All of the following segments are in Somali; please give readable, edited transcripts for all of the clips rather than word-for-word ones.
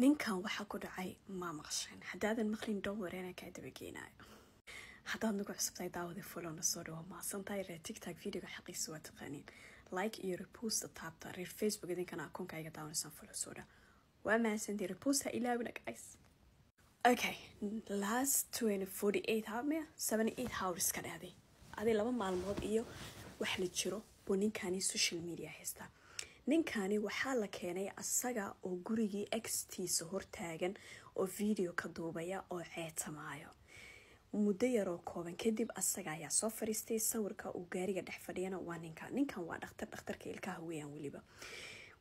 Ninkan waxaa ku dhacay ma maqasheen? Haddaadan maqlin, don't worry, anaa kaa dabageenaayo. Haddaad nagu cusubtahay, daawada, follow-na soo dhawo. Mahadsantahay. Reer TikTok, videoga xaqiisa waa taqaaniin, like iyo repost taabta. Reer Facebook, idinkana akoonka iga daawanaysaan, follow soo dhawo. Waa mahadsantii. Repost ha ilaawina, guys. Okay, last 48 hour miya, 78 hours ka dhacday, aday 2 maalmood iyo wax la jiro buu ninkani social media haystaa. Ninkani waxaa la keenay asaga oo gurigii ex-tiisa hortaagan oo video ka duubaya oo ceetamaayo. Muddo yaroo kooban kadib asaga ayaa soo fariistay. Sawirka uu gaariga dhex fadhiyana waa ninka. Ninkan waa dhakhtar, dhakhtarka ilkaha weeyaan. Weliba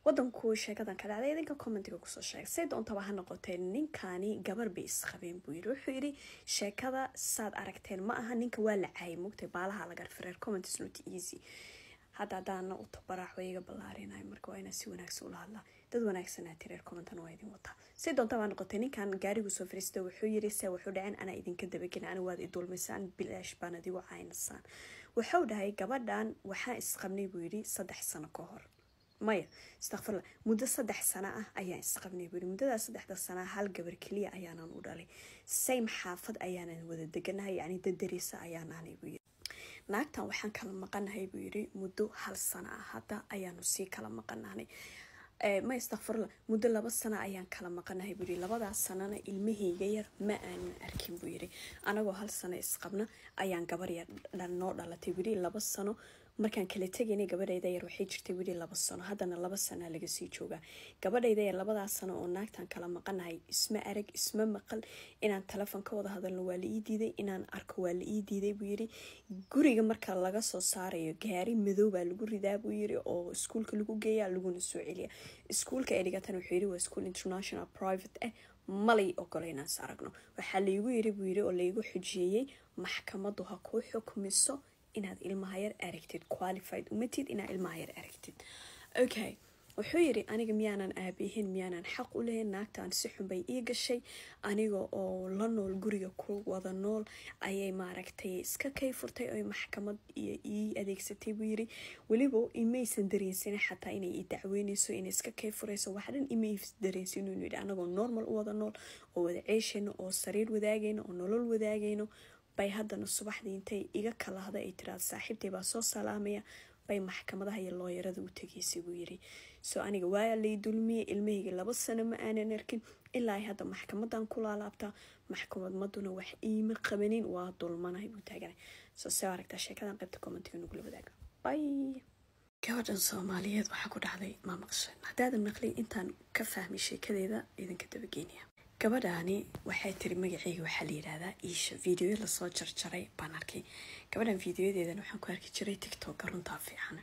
wadanku sheekadan ka dhacday idinka commentiga kusoo sheegay. Say doontaba ha noqotee, ninkani gabar bay isqabeen buu yiri. Wuxuu yidhi sheekada saad aragteen ma aha. Ninka waa la caayay, mugtay, baalaha laga reer comment is not easy. Hadda haddaana u tabaraac way iga ballaarinayo, marka waa inaa si wanaagsan ula hadlaa. Dad wanaagsanaa tireer, commentana waa idin wataa. Si doontaba ha noqotee, ninkan gaarigu soo fariistay, wuxuu yiri: "Se wuxuu dhaceen anaa idinka dabagelin, ana waad idulmisaan, bilaash baan adigu caynasaan." Wuxuu dhahay: "Gabadhan waxaan isqabnay," buu yidhi, "3 sano ka hor." Maya, istakfirla, "Muddo 3 sano ah ayaan isqabnay," buu yidhi. "Muddadaas 3-da sana hal gabar keliya ayaanan u dhalay. Same xaafad ayaanan wada deganahay, yacni dadarisa ayaan ahnay," buu yidhi. "Naagtan waxaan kala maqanahay," buu yidhi, "muddo hal sano ah hadda ayaanu sii kala maqanahnay." Ma, istakfirla, "Muddo 2 sano ayaan kala maqanahay," buu yidhi. "Labadaas sanana ilmahayga yar ma aanan arkin," buu yidhi. "Anagoo hal sano isqabna ayaan gabar yar noo dhalatay," buu yidhi. "2 sano markaan kala tegaynay, gabadhayda yar waxay jirtay," buu yidhi, "2 sano. Haddana 2 sanaa laga sii joogaa. Gabadhayda yar labadaas sano oo naagtan kala maqanahay isma arag, isma maqal. Inaan telefon ka wada hadalno waa la ii diiday, inaan arko waa la ii diiday," buu yidhi. "Guriga marka laga soo saarayo gaari madow baa lagu ridaa," buu yidhi, "oo iskuulka lagu geeya, laguna soo celiya." Iskuulka ay dhigatan, wuxuu yidhi, waa iskuul international private ah. "Malay ogola inaan is aragno. Waxaa laygu yiri," buu yidhi, "oo laygu xujiyeeyey, maxkamaddu ha kuu xukmiso inaad ilmaha yar aragtid. Qualified umatid inaad ilmaha yar aragtid." Okay, wuxuu yidhi: "Aniga miyaanan aabihin? Miyaanan xaq u lahayn? Naagtan si xun bay ii gashay. Aniga oo la nool, guriga ku wada nool, ayay maaragtay iska kay furtay oy maxkamad iyo ii adeegsatay," buu yidhi. "Weliba imaysan dareensanin xataa inay ii dacweyneyso, inay iska kay furayso. Wax dhan imay dareensin," inuu yidhi. "Anagoo normal u wada nool oo wada ceeshayno oo sariir wadaagayno oo nolol wadaagayno bay haddana subaxdii intay iga kalahda ay tiraada saaxiibtay baa soo salaamaya bay maxkamadaha iyo looyarada u tegaysay," buu yiri. "So aniga waa lay dulmiyey. Ilmahayga 2 sano ma aanan arkin. Ilaa ay hadda maxkamadan ku laalaabtaa, maxkamadmaduna wax iima qabanin. Waa dulmanahay," buu taaganay. So see aragtaa sheekadan? Qaybta commentiga nagula wadaaga. Bye. Gabadhan Soomaaliyeed waxaa ku dhacday ma maqshan? Haddaadan maqlin, intaan ka fahmay sheekadeeda idinka dabageynaya. Gabadhaani waxay tiri: "Magaceyga waxaa la yidhaahdaa Iisha." Videoyo lasoo jarjaray baan arkay. Gabadhan videoyadeedan waxaan ku arki jiray TikToka. Runtaa fiican.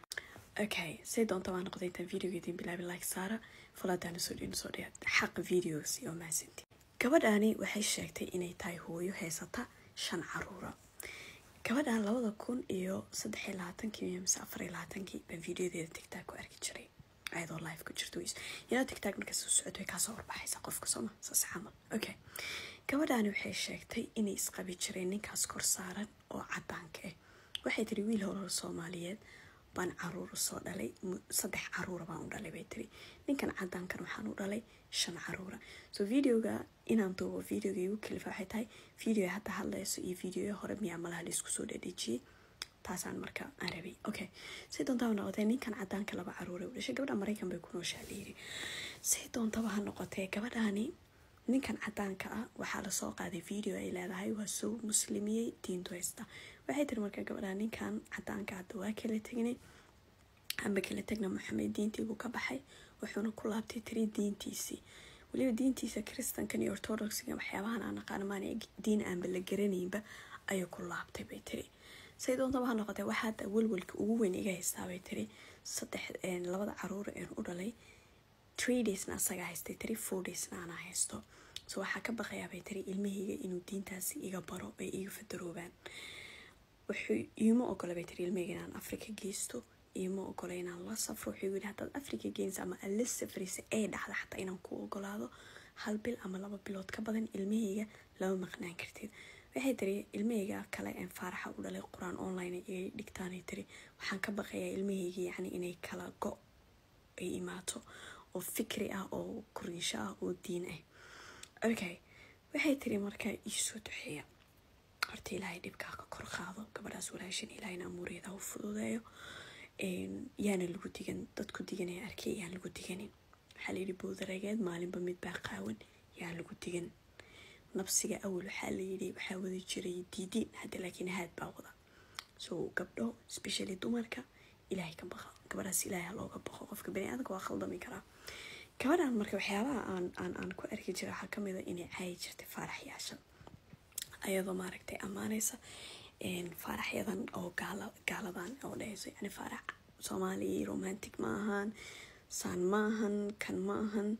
Okay, say doonta baa noqday, intaan videoga idin bilaabay, like saara, falaadaana soo dhiin, soo dhiya xaqa videogaasi oo mahadsanti. Gabadhaani waxay sheegtay inay tahay hooyo haysata shan caruura. Gabadhan 2023-kii mise 24-kii baan videodeeda TikTok ku arki jiray, ayadoo live ku jirto. TikTok markaas soo socoto way kaasoo horbaxaysa qofka, sooma saas camal? Okay, gabadhaani waxay sheegtay inay isqabi jireen ninkaas kor saaran oo cadaanka ah. Waxay tiri: "Wiil horor Soomaaliyeed baan caruur usoo dhalay. Saddex caruura baan u dhalay," bay tiri. "Ninkan cadaankan waxaan u dhalay shan caruura." So videoga inaan duubo videoga igu kalifa waxay tahay video hadda hadlayso iyo videoya hore miyaa malaha laisku soo dhadhejiyey. Taasaan marka aan rabay. Okay, say doontaba noqotee, ninkan cadaanka laba caruura u dhashay. Gabadha Maraykan bay ku nooshaa layiri. Say doontaba ha noqotee, gabadhani ninkan cadaanka ah waxaa lasoo qaaday video ay leedahay waa soo muslimiyey, diintu haysta. Waxay tiri marka gabadha: "Ninkan cadaanka hadda waa kala tegnay, amba kala tegna, Maxamed diintii buu ka baxay, wuxuuna ku laabtay," tiri, "diintiisii, weliba diintiisa Kristankan iyo Orthodoxiga, waxyaabahan aan aqaano maana, diin aanba la garanaynba ayuu ku laabtay," bay tiri. Say doontaba ha noqotee, waxaa hadda welwelka ugu weyn iga haystaa, bay tiri, saddex labada caruur een u dhalay, 3 daysna asagaa haystay, tiri, 4 daysna anaa haysto. So waxaa ka baqayaa, bay tiri, ilmahayga inuu diintaasi iga baro ay iga fadaroobaan. Wuxuu iima ogola," bay tiri, "ilmahayga inaan Afrika geysto, iima ogola inaan la safro. Wuxuu yidhi haddaad Afrika geynaysa ama aad la safraysa ee dhacda xataa inaan ku ogolaado hal bil ama 2 bilood, ka badan ilmahayga lama maqnaan kartid." Waxay tiri: "Ilmahayga kale een Faaraxa u dhalay Qur-aan online iga dhigtaanay," tiri. "Waxaan ka baqayaa ilmahayga yacni inay kala go ay imaato oo fikri ah oo koriisho ah oo diin ah." Okay, waxay tiri marka iisoo duxeeya. Horta Ilaahay dhibkaa ka kor qaado gabadhaas walaashan, Ilaahayna amuureeda u fududeeyo. Yaana lagu digan, dadku diganaya arkay, yaan lagu diganin. Waxaa layidhi boodarageed maalinba mid baa qaawan, yaan lagu digan nabsiga. Awal waxaa layidhi waxaa wada jiray diidiin, hadda laakiin haad baa wada. So gabdho, especially dumarka, Ilaahay ka baqa. Gabadhaas Ilaahay ha looga baqo. Qofka bani aadamka waa khaldami karaa. Gabadhan marka waxyaabaha aan ku arki jiray waxaa kamid a inay caayi jirtay faaraxyaasha, ayadoo maaragtay ammaanaysa faaraxyadan oo gaala, gaaladan oo dhahayso yani Faarax Soomaali romantic ma ahan, saan ma ahan, kan ma ahan.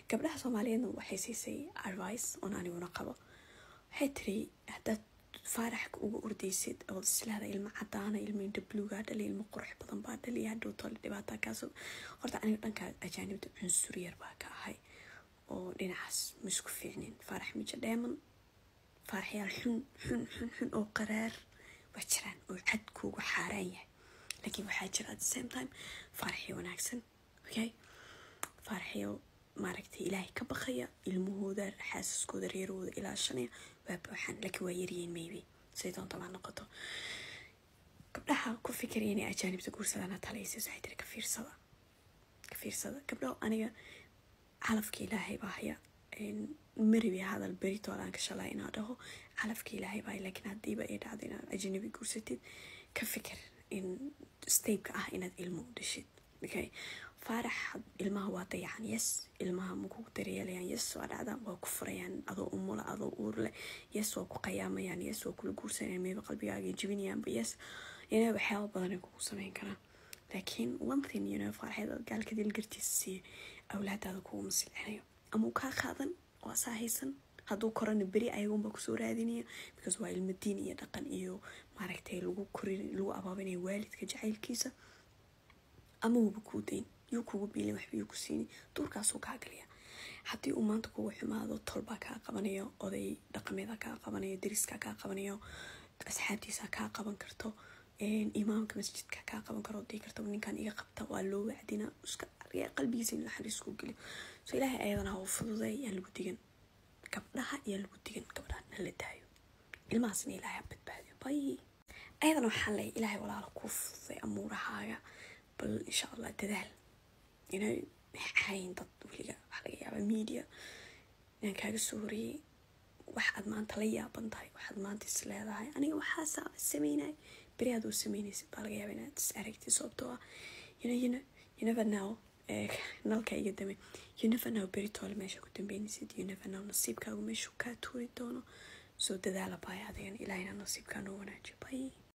Gabdhaha Soomaaliyeedna waxay siisay advice oon aniguna qabo. Waxay tiri haddaad Faaraxka uga ordaysid oo islaada ilmo cadaana, ilmo indha bluugaa dhali, ilmo qurux badan baa dhali, hadhow tole dhibaata kaasoo. Horta aniga dhanka ajaanibta cunsur yar baa ka ahay oo dhinacaas ma isku fiicnin. Faarax mija dheeman, faaraxyaal xun xun xun xun oo qaraar waa jiraan oo cadkuugu xaaraan yahay, laakiin waxaa jira at the same time faaraxyo wanaagsan. Okay, faaraxyo maaragtay Ilaahay ka baqaya, ilmahooda, xaasaskooda, reerahooda ilaashanaya waa buuxaan, laakiin waa yaryihiin. Maybe say doonta baa noqoto. Gabdhaha ku fikiraya inay ajaanibta guursadaan talaysis waxay tiri ka fiirsada, ka fiirsada gabdho. Aniga calafka Ilaahay baa haya. Maribi hadal beritool aan ka shalay inaa dhaho calafka Ilaahay baa, laakiin haddiiba ay dhacdo inaad ajnabi guursatid, ka fikir in stepka ah inaad ilmo u dhashid. Okay, Faarax ilmaha waa dayacan, yes. Ilmaha ma kugu daryeelayaan? Yes, waa dhacda. Waa ku furayaan adoo umula, adoo uur leh? Yes. Waa ku qayaamayaan? Yes. Waa kula guursanayaan? Mayba qalbigaaga jebinayaanba? Yes. Waxyaaba badan ay kugu sameyn karaan, laakiin one thing faaraxyada gaalka dilgartiisa siiyo awlaadaada kuguma silcinayo ama uu kaa qaadan oo asaa haysan. Hadduu korana beri ayagunbaa kusoo raadinaya, because waa ilmo diin iyo dhaqan iyo maaragtay lagu korin, lagu abaabinayo waalidka jacaylkiisa. Ama wuuba kuu dayn, yuu kugu biilin, waxba yuu ku siini, duurkaasuu kaa galaya. Haddii uu maanta kugu xumaado, tolbaa kaa qabanayo, oday dhaqameeda kaa qabanayo, deriskaa kaa qabanayo, asxaabtiisa kaa qaban karto, imaamka masjidka kaa qaban karo, dhihi karto ninkan iga qabta, waa loo wacdina iska qalbigiisa in naxariis ku geliyo. So Ilaahay ayadana ha u fududay. Yaan lagu digan gabdhaha, yaa lagu digan gabdhaha, nala daayo ilmahaasna, Ilaahay ha badbaadiyo. Bay ayadana waxaan leeyahay Ilaahay walaalo kuu fududay amuurahaaga. Bal insha Allah dadaal inay cayn dad weliga. Waxaa laga yaabaa media inaan kaaga soo horiyey wax aad maanta la yaaban tahay, waxaad maanta is leedahay aniga waxaasaa sameynay, beri aad u sameynaysid baa laga yaabaa inaad is aragtid, sababtoo ah you never know. Nalka iga dame. You never know beri toole meesha ku dambeynaysid. You never know nasiibkaagu meeshuu kaa tuuri doono. Soo dadaala baay adigan, Ilaahayna nasiibkaa noo wanaajiyo. Bay.